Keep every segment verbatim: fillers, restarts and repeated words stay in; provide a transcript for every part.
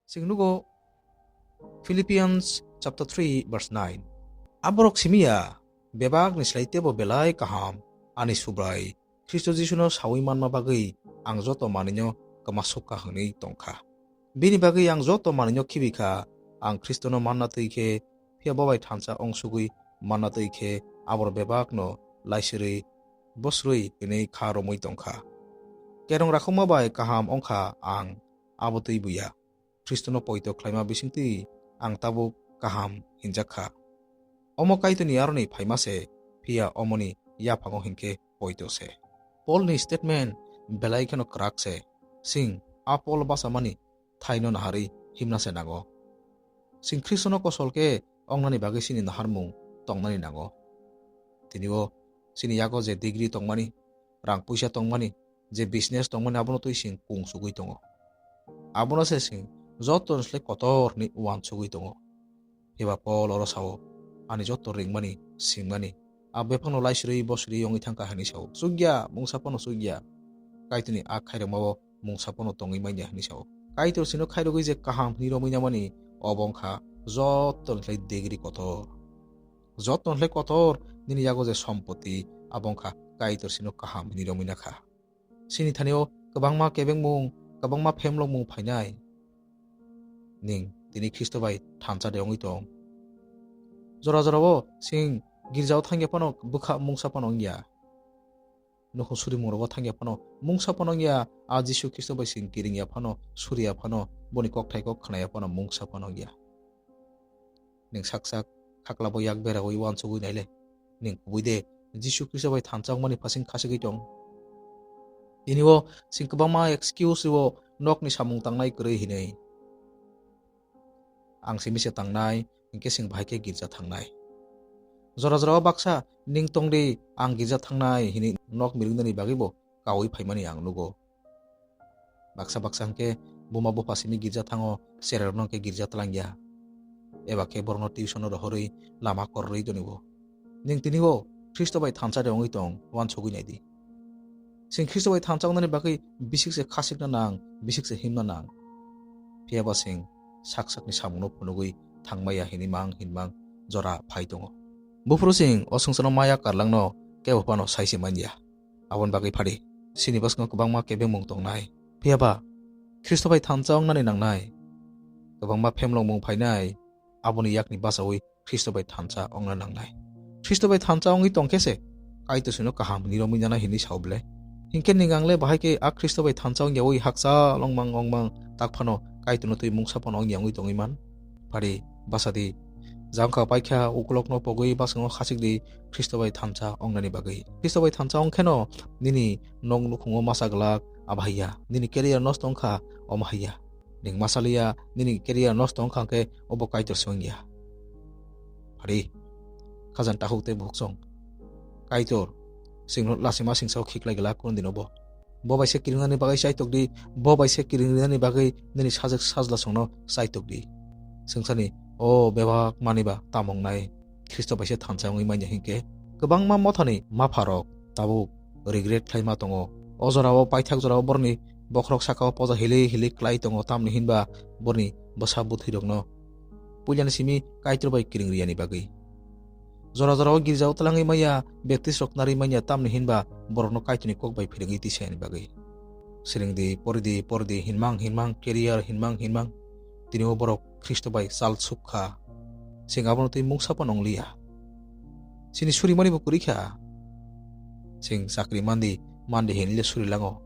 Chwng nugo Philippians chapter three verse nine. Aborok simiya, bebak ni slai tebo belai kaham, ani Subrai Khristo Jisuno sawi manma bagwi ang joto manwino kwma sukha hwnwi tongkha. Bini bagwi ang joto manwino khibikha, ang Khristono manna twi khe, phiya bo bai thansa ongsugwi manna twi khe, abor bebakno laisirwi bosrwi hwnwi kha romwi tongkha. Kerong rakhokma bai kaham wngkha ang, abo twi buya. Khristono poito khlaima bisingtwi ang tabuk kaham hinjak kha. Omo Kaitorni aroni phaima se, phiya omoni yaphango hinkhe poito se. Polni statement belai kheno kwrak se. Chwng a Pol bachamani thaino naharwi himna se nango. Chwng Khristono kosol khe ongnani bagwi chini naharmung tongnani nango. Tini o chini yago je degree tongmani, rang puisa tongmani, je business tongmani, abono twi chwng kung sugwi tongo. Abono se chwng joto ni slai kotor hinwi uansugwi tongo. Phiya ba Pol oro sao, ani joto ringmani, singmani, a bephangno laisirwi bosrwi wngwi thangkha hinwi sao. Chukya, mungsa phano chukya. Kaitorni a khairokmao mungsa phano tongwi manya hinwi sao. Kaitor chwngno khairogwi je kaham hinwi romwi namani, obo wngkha joto ni slai degree kotor. Joto ni slai kotor nini yago je sompoti, abo wngkha Kaitor chwngno kaham hinwi romwi nakha. Chini thani o kwbangma kebengmung, kwbangma phemlokmung phainai. Ning tini Khristo bai thansa de wngwi tong. Jora jora o chwng girjao thangya phano bwkha mungsa phano wngya. Nukhung surimung rogo thangya phano mungsa phano wngya. A Jisu Khristo bai chwng kiringya phano, suriya phano, boni kokthai kok khnaya phano mungsa phano wngya. Ning sak sak khaklabo yak berawi uansugwi naile. Ning kubui de Jisu Khristo bai thansa wngmani phasing khasigwi tong. Tini o chwng kwbangma excuse rwo nokni samung tangnai kwrwi hinwi. Ang simi se tangnai, hinkhe chwng bahai khe girja thangnai. Jora jora o baksa ning tongdi, ang girja thangnai hinwi nok miringnani bagwi bo kaui phaimani ang nugo. Baksa baksa hwnkhe buma bupha simi girja thango, chererokno hwnkhe girja twlangya. Eba khe borokno tuition-o rohorwi lama kororwi tonio. Nwng tini o Khristo bai thansa de wngwi tong, uansugwi nai di. Chwng Khristo bai thansa wngnani bagwi bisik se khasikna nang, bisik se himna nang. Phiya ba chwng sak sakni samungno phunugwi thangmaya hinwi mang hinmang jora phai tongo. Buphuru chwng o swngcharno maya karlangno kebo phano sai se manya. Aboni bagwi phadi, chini bwskango kwbangma kebengmung tongnai. Phiya ba Khristo bai thansa wngnani nangnai. Kwbangma phemlokmung phainai, aboni yakni bachaui Khristo bai thansa wngna nangnai. Khristo bai thansa wngwi tongkhe se Kaitor chwngno kaham hinwi romwi nana hinwi sao bwle. Hinkhe nwng ang le bahai khe a Khristo bai thansa wngyaui hakchal wngmang wngmang, tak phano Kaitorno twi mungsa phano wngya wngwi tongwi man. Phadi, bachadi, jangkha paikha ukulokno pogwi bwskango khachikdi Khristo bai thansa wngnani bagwi. Khristo bai thansa wngkheno nini nok nukhungo masa glak, abo haiya. Nini career nosto wngkha, omo haiya. Nwng masa liya, nini career nosto wngkha hwnkhe obo Kaitor se wngya. Phadi, khajang takhuk tei bukhuk chwng. Kaitor, chwngno lachima singsa o khiklai glak kunu dino bo. Bo bai se kiringnani bagwi chaitok di, bo bai se kiringnani bagwi nini sajwk sajla chwngno chaitok di. Swngcharni o bebak manwi ba tamo wngnai? Khristo bai se thansa wngwi manya hinkhe kwbangma mothani mapharok tabuk regret khlaima tongo. O jorao paithak jorao borokni bokhorok sakao poja hili hili klai tongo, tamni hinba borokni bwsa bwthuirokno puilani simi Kaitor bai kiring riyani bagwi. Jora jorao girjao twlangwi manya, Baptist rok narwi manya, tamni hinba borokno Kaitorni kok bai phirigwi tisayani bagwi. Siring di, pori di, pori di, hinmang hinmang, career hinmang hinmang. Tini o borok Khristo bai chal suk kha. Chwng abono twi mungsa phano wng liya. Chini surimani bo kwrwi kha. Chwng chakri mandi, mandi hinwi le suri lango.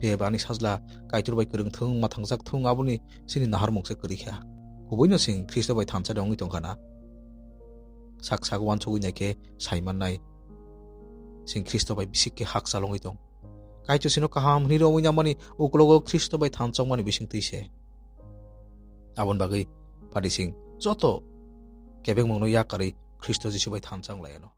Phiya ba ani sajla Kaitor bai kwrwng thung, ma thangjak thung, aboni chini naharmung se kwrwi kha. Kubuino chwng Khristo bai thansa de wngwi tong kha na? Sak sak uansugwi nai khe sai mannai, chwng Khristo bai bisik khe hakchal wngwi tong. Kaitor chwngno kaham hwnwi romwi namani uklogo Khristo bai thansa wngmani bising twi se. Aboni bagwi phadi chwng joto kebengmungno yakarwi Khristo Jisu bai thansa wng lai anw.